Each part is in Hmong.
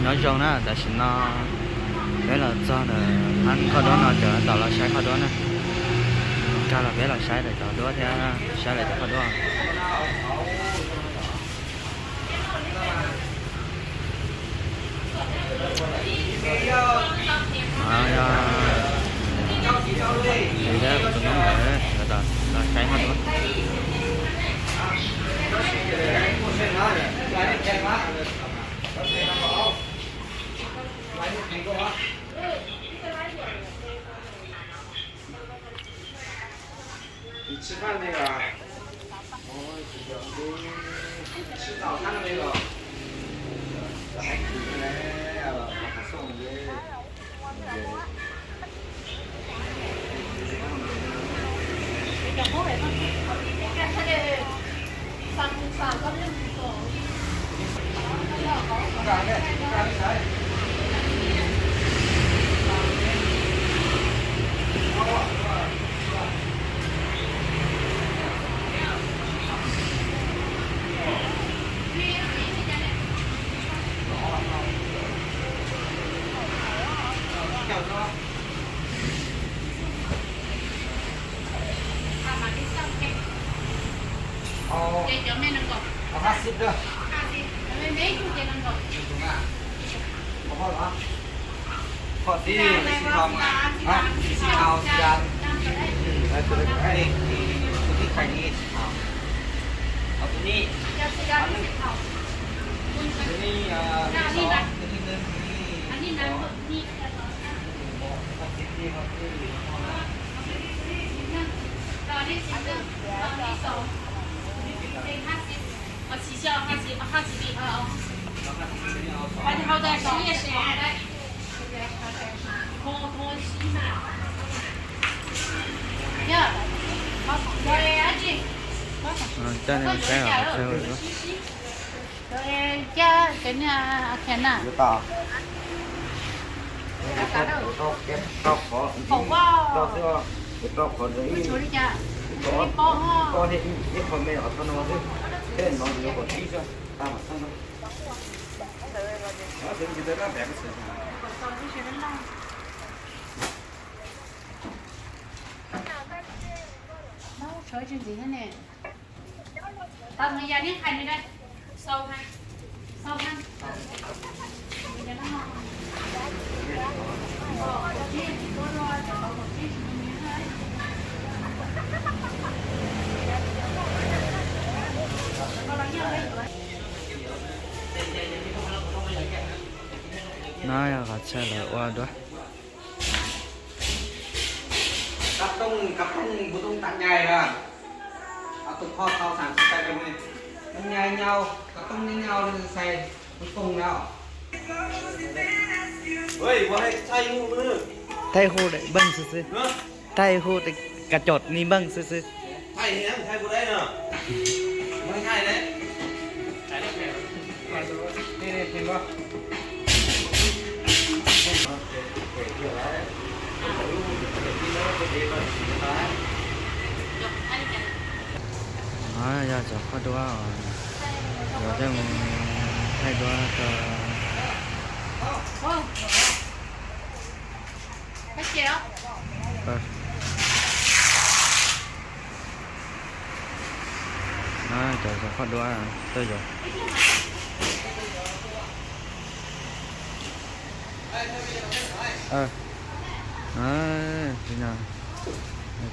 Nyob zoo na, tam sim no peb los txog ntawm hab qhov duab no, cov tom los saib qhov duab na. Kag los peb los saib lawv cov duab thiab saib lawv cov qhov duab. Los saib qhov duab. Qhov tib, tib xi thau, tib xi thau, tib xi thau, tib xi thau, tib xi thau, tib xi thau, tib xi thau, tib xi thau. Coj nej mus saib os, qhov chaw lawm. Yuav tas. Rau qhov, rau xwb, rau qhov ntawd ib, ib pob, ib pob thiab ib qho me os, txhob no xwb. Tej no yuav kom tib xwb, tag mam txhob no. Sawv ntxiv tau rab npev ko xwb. No yog qhov chaw lawv ua duab. Cặp tông, cặp tông, bố tông tặng ngày hả? Cặp tông kho sau sàng sụp tay cho mày. Nó nhai nhau, cặp tông như nhau thì xài cuối cùng nào. Ơi, bố hay thay hũ nữa. Thay hũ để bưng xíu xíu. Hả? Thay hũ để cà chột ni bưng xíu xíu. Thay thì em thay bộ đấy nè. Mới thay đấy. Nó yog cov qhov duab, yuav coj mus thaij duab rau. Cov qhov duab tuaj yuav.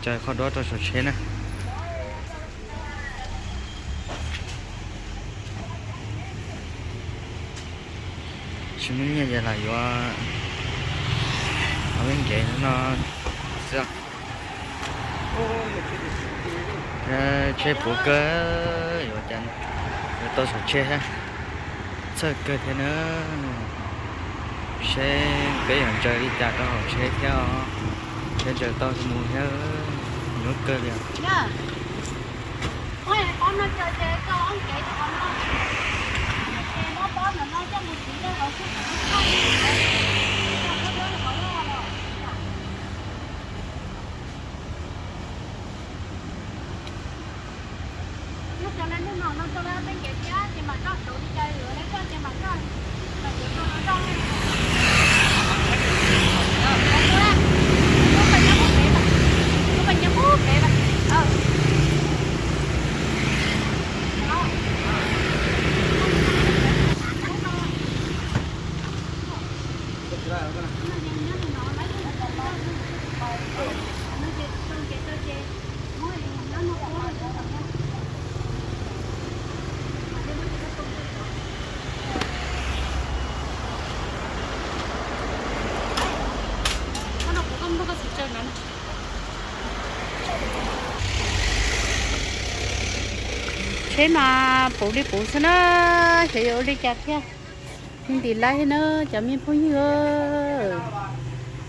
Tso qhov duab rau saum tsheb na. Tsis muaj nyiaj ces lam yuav ob peb nkev no xwb. Tsheb puv kawg, yuav cas yuav tau saum tsheb thiab. Txhawj kawg thiab na. Seb peb yuav ntsaws li cas rau hauv tsheb thiab os. Thiab ntsaws tau mus thiab, nyuaj kawg li os. Nyob rau lawv hnub no no rau lawv peb nkev thiab ces mam coj saud li cas yuav lawv coj ces mam coj, mam yuav rau lawv zoj. Tsheb mas puv li puv xwb na, xyov yuav ua li cas thiab. Ntim lawm na cov me phooj ywg,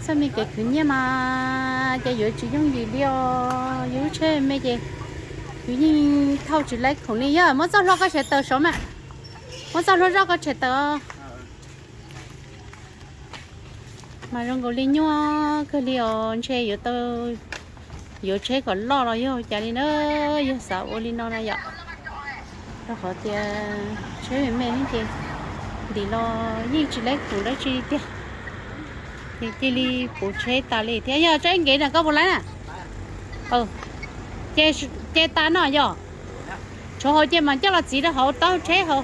txoj me kev khwv nyiaj mas ces yuav tsis yooj yim li os. Yus lub tsheb me ces yus yeej thauj tsis laib khoom li. Yog muab txoj hlua koj tshem tawm saud mas, muab txoj hlua zoj koj tshem tawm. Mas zoo nkaus li nyuaj kawg li os, ntshe yuav tau yuav tsheb kom loj los yog cas li na, yog xav ua li no na yom. Rau qhov tias tsheb me me thiab ces ntim los yeej tsis laib khoom dab tsi tiag, ces cia li puv tsheb tas li thiab. Yog tsob nkev na koj puas laib na? Ces tas no yog tshuav hauv ces mas coj los txiv rau hauv taub tsheb hauv.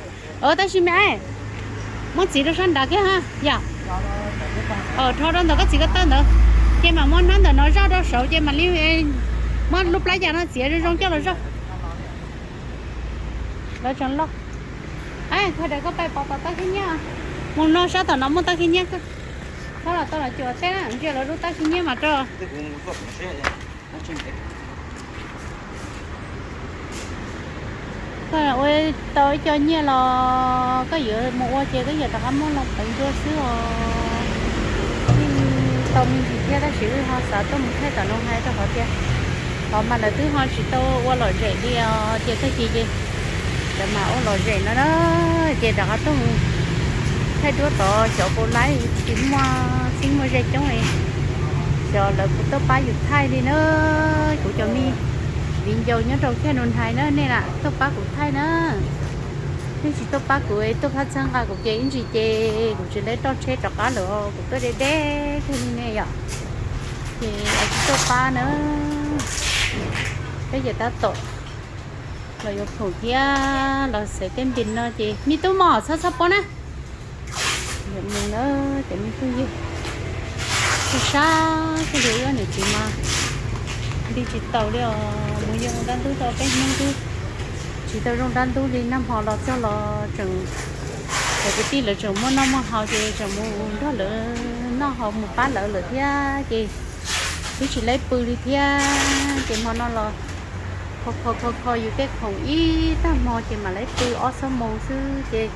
Tab sis me, muab txiv rau sab nrad kiag ha yom. Rho rau ntawm koj txiv ko taw ntawd, ces mam muab hnab ntawm no zoj rau saud ces mam li muab lub plab yas no txiav zoo zoo coj los zoj. Lawv tseem loj. Koj pais pov tom taub khib nyiab, mus no sab tom no muaj taub khib nyiab, koj los tau los cuam teb na, ntsia lawv lub taub khib nyiab mas rau. Koj ua tau ib co nyiaj los koj yuav mus ua ces koj yuav rov qab muab los peev dua xwb os. Yeej tau me ntsis thiab tab sis wb ho xav tuaj mus thaij tom no hais rau qhov tias qhov mas lawv twb ho tsis tau ua lom zem li os, ces tag kis ces lawv mam ua lom zem no na, ces rov qab tuaj mus thaij duab tod. Xyov puas laib, tsis muaj txheeb muaj ze coob li, xyov lawv puas tuaj pab yus thaij li na. Kuv cov me viv ncaus nyob rau Canada na, nej lam tuaj pab kuv thaij na. Nej tsis tuaj pab kuv, tuaj phab txhawb nqa kuv ces ib ntsis ces kuv tsis laib roj tsheb rov qab lawm, kuv tuaj deb deb kawg li ne yom. Ces tsis tuaj pab na. Peb ces tab tom los yuav khoom thiab los xaiv tej npis no ces me tub mos txhob txhob pob na. Mus na, cov me phooj ywg, sab sab kawg li, wb niam txiv mas nti tsis taus li os. Mus yug dab ntub tau peb hnub twb tsis tau zoo dab ntub li. Nag hmo los txog los tseem, cov kwv tij lawv tseem muaj noj muaj haus ces tseem mus nrog lawv noj haus mus pab lawv lawm thiab ces twb tsis laib pw li thiab. Ces hmo no los kho kho kho kho yus tej khoom ib tag hmo ces mam laib pw ob xuab moos xwb ces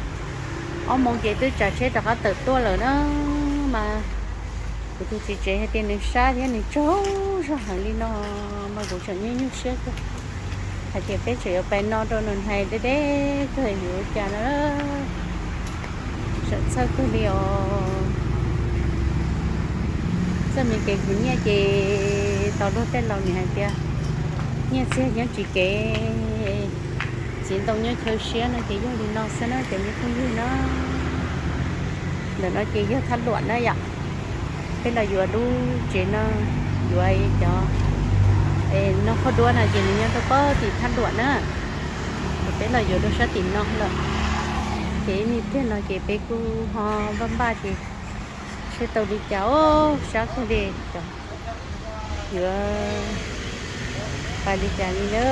ob moos ces twb tsav tsheb rov qab tawm tuaj lawm na. Mas kuv tus txiv tsev hais tias nws sab thiab nws tsaug zog heev li no, mas kuv tseem nyuaj nyuaj siab kawg hais tias peb tseem yuav pais no rau nws hais deb deb kawg yuav ua cas na. Txawm txhawj kawg li os. Txoj me kev khwv nyiaj ces tos luag tej laus nim hais tias nyiaj txiag nyob tsis kev, txiv ntoo nyob chaw siab no ces yog li no xwb na cov me phooj ywg na. Ntawm no ces yog thaj luam na yom. Peb los yuav lub tsev no, yuav cov no qhov duab no ces nws nyob rau pem tim thaj luam na. Ces peb los yuav rau sab tim no lawm. Ces ib me pliag no ces peb kuj ho npaj npaj ces seb tau li cas os, sab kawg li. Yuav pais li cas li na.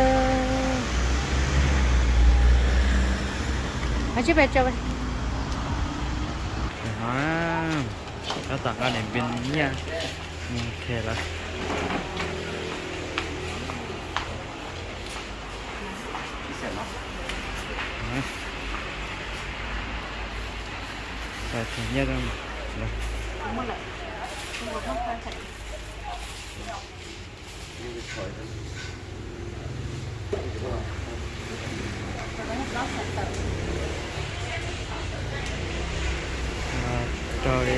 Tab tom nqa niam npis nyiaj mus khe lawm. Rau li.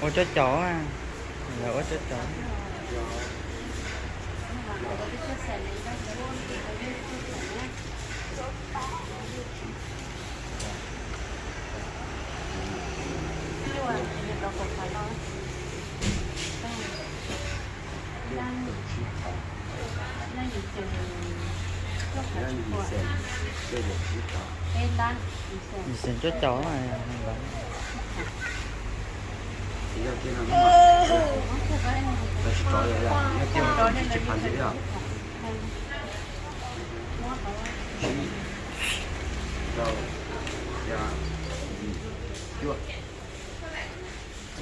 Ua cov caum, ua cov caum. Yim xees cuaj caum.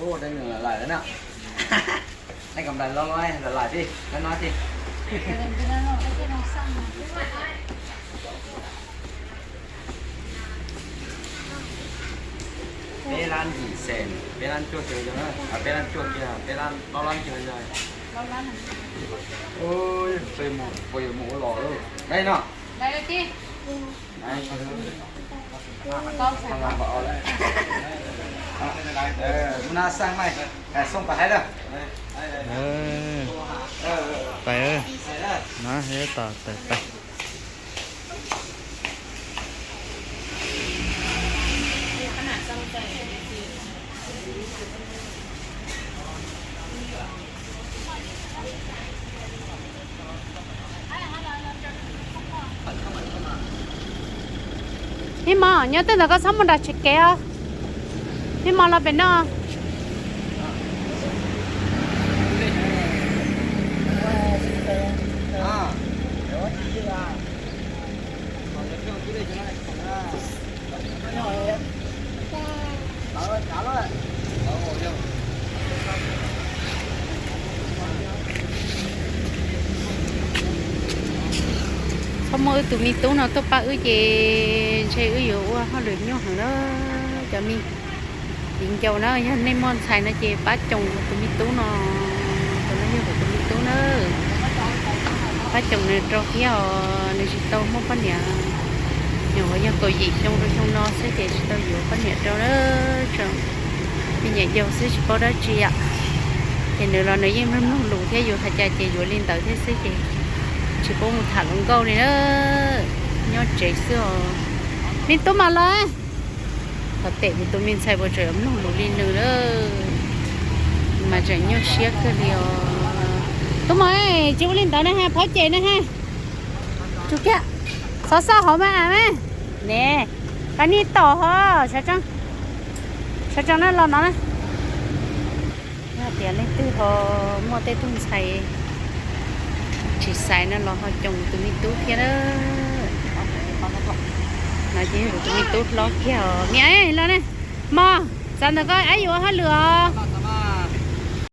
Ua dej nws lais lais lawm na. Nej kom lais los los lais lais thiab, lawv no thiab. Peb lab yim xees, peb lab cuaj caum yog na, peb lab cuaj kiag, peb lab plaub lab caum yog. Puas yuav mus ua los lawm? Dai no. Mus na xaj mai, xoo pas haib lawm. Pais, no tom tawm pais. Ib mos, nyob tej ntawd koj txhob mus nram tsev kev os. Ib mos los pem no. Txhob muaj wb tus me tub no tuaj pab wb ces ntshe wb yuav ua hauj lwm nyuaj heev na cov me viv ncaus na. Yog nej muaj ntxhais no ces pab coos tus me tub no, tus no yog kuv tus me tub na. Pab coos nws rau thiab os, nws tsis tau muaj poj niam. Nyuam qhuav yog kaum yim xyoo rau xyoo no xwb ces tsis tau yuav poj niam rau na. Tso, me nyuam yaus xwb tsis paub dab tsi yom. Ces nws los nws yeej mloog mloog lus thiab, yus hais cas ces yuav li ntawd thiab xwb ces tsis paub mus tham hluas nkauj li na. Nyob tsev xwb os. Me tub mas lawm. Thov tem kuv tus me ntxhais puas tseem mloog lus li nws lawm, mas tseem nyuaj siab kawg li os. Tub mas, tsis ua li ntawd ne ha, phaub ces ne ha. Tsum kiag, xov xoj hauv mas a me. Ne, koj nig tom ho, sawv tsees na los no na. Yog tias leej twg ho muaj tej tug ntxhais tsis xaiv no los ho coos tus me tub thiab na. No ces yog kuv tus me tub hlob kiag os. Niam los ne, mos, txav ntawm koj ab yuav hauj lwm os.